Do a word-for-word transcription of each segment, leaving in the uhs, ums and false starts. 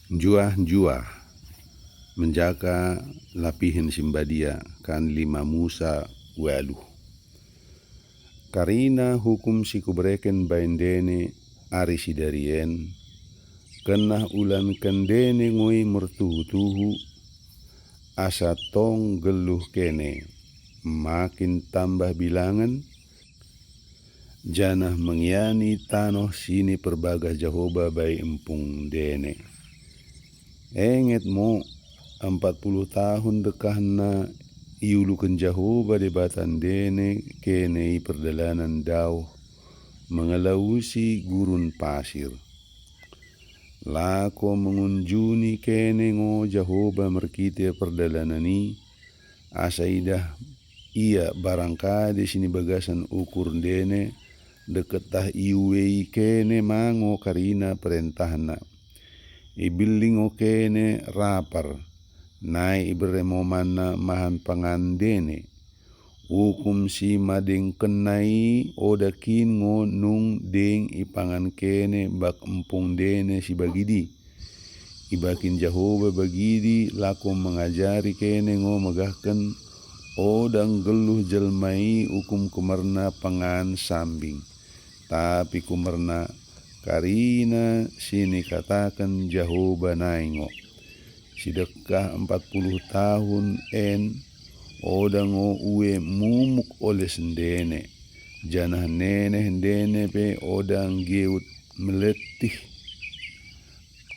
Njuah-njuah, menjaka lapihen si mbadia, kan lima Musa waluh. Karina hukum si kubereken bai ndene ari si darien, kenah ulanken ndene ngoi mertuhu-tuhu, asa tong geluh kene, makin tambah bilangen, janah mengiani tanoh si niperbagah Jehoba bai empung ndene. Enget mo, empat puluh tahun dekahna iuluken Jehoba Dibata ndene kene i perdalanen dauh mengelausi gurun pasir. Lako mengunjuni kene ngo Jehoba merkite perdalanen i, asa idah ia barang kade si nibagasen ukur ndene, deketah iuei kene mango karina perentahna. Ibelling o kene rapar, nai ibere mo manna mahan pangan ndene. Ukum si madengkenna i oda kin ngo nung deng ipangan kene bak empung ndene si bagidi. Ibakin Jehoba bagidi lako mengajari kene ngo megahken, oda nggeluh jelma i ukum kumerna pengan sambing, tapi kumerna karina si nikataken Jehoba nai ngo. Sidekah empat puluh tahun en, oda ngo ue mumuk oles ndene, janah neneh ndene pe oda nggeut meletih.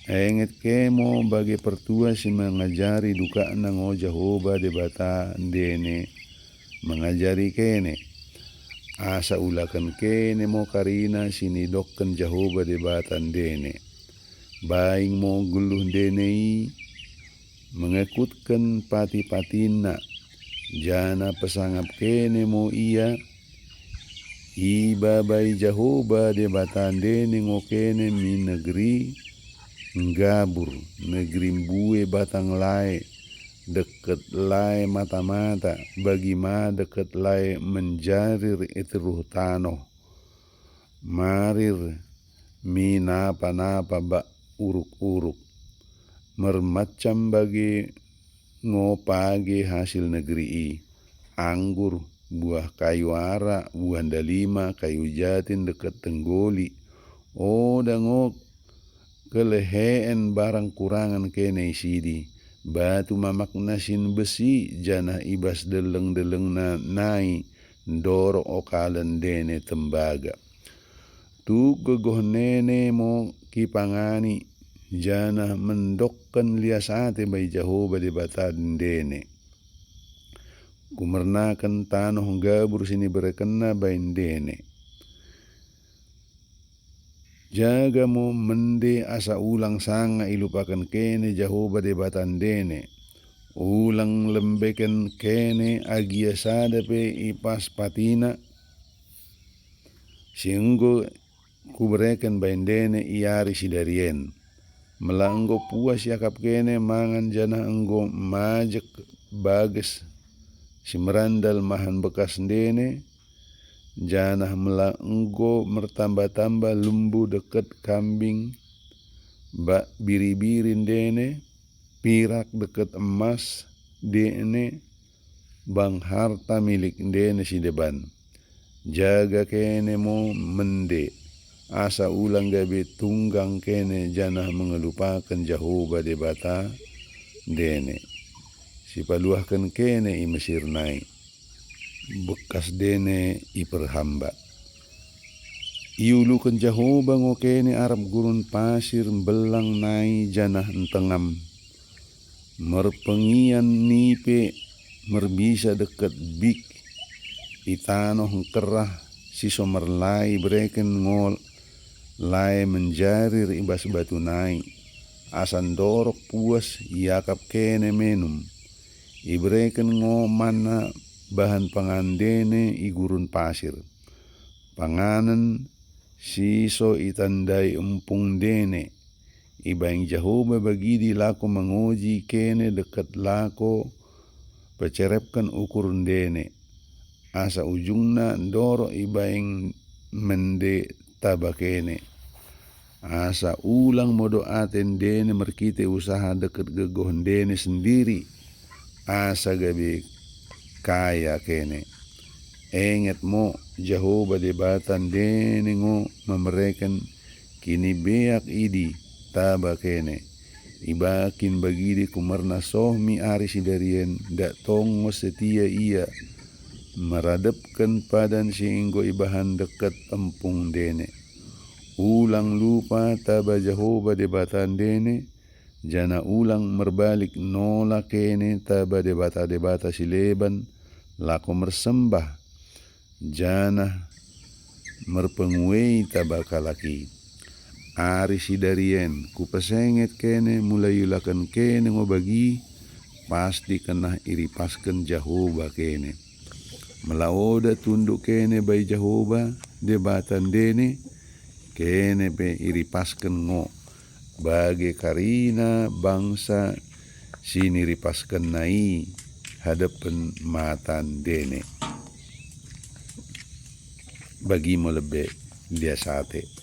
Enget ke mo bage pertua si mengajari dukakna ngo Jehoba Dibata ndene, mengajari kene, asa ulaken kene mo karina si nidokken Jehoba Dibata ndene. Baing mo geluh ndene i, mengekutken pati-patinna, janah pesangap kene mo ia, ibabai Jehoba Dibata ndene ngo kene min negeri nggabur, negeri mbue batang lae, deket lae mata-mata, bagi ma deket lae menjarir i teruh tanoh. Marir mi napa-napa bak uruk-uruk. Mermacam bage ngo page hasil negeri i, anggur, buah kayu ara, buah ndalima, kayu jatin deket tenggoli. Oda ngo keleheen barang kurangen kene isidi, batu mamakna sin besi, janah i bas deleng-delengna nai ndorok okalen ndene tembaga. Tuk gegoh ndene mo kipangani, janah mendokken lias ate bai Jehoba Dibata ndene. Kumernaken tanoh nggabur si niberekenna bai ndene. Jaga mo mende asa ulang sanga ilupaken kene Jehoba Dibata ndene. Ulang lembeken kene agia sada pe i pas patina si enggo kubereken bai ndene i ari si darien. Mela enggo puas iakap kene mangan janah enggo majek bages si merandal mahan bekas ndene, janah mela enggo mertamba-tamba lembu deket kambing, bak biri-biri ndene, pirak deket emas ndene, bang harta milik ndene si deban. Jaga kene mo mende, asa ulang gabe tunggang kene janah mengelupaken Jehoba Dibata ndene, si paluahken kene i Mesir nai, bekas ndene iperhamba. Iuluken Jehoba ngo kene arap gurun pasir mbelang nai janah ntengam. Merpengian nipe merbisa deket bik i tanoh ngkerah si so merlai bereken ngol lae menjarir i bas batu nai, asa ndorok puas iakap kene menum. Ibereken ngo manna bahan pangan ndene i gurun pasir. Panganen si so itandai empung ndene. Ibaing Jehoba bagidi lako menguji kene deket lako pecerepken ukur ndene, asa ujungna ndorok ibaing mende taba kene. Asa ulang modok ate ndene merkite usaha deket gegoh ndene sendiri, asa gabe kaya kene. Enget mo, Jehoba Dibata ndene ngo memereken kinibeak idi taba kene. Ibakin bagidi kumerna soh mi ari si darien, dak tongo setia ia meradepken padan si enggo ibahan deket empung ndene. Ulang lupa taba Jehoba Dibata ndene, janah ulang merbalik nola kene taba dibata-dibata si leban, lako mersembah, janah merpenguei taba kalak i. Ari si darien kupesenget kene, mulai iulaken kene ngo bagi, pasti kenah iripasken Jehoba kene. Melaoda tunduk kene bai Jehoba Dibata ndene, kene pe iripasken ngo, bage karina bangsa si niripaskenna i hadepen mata ndene. Bagi mo lebe lias ate.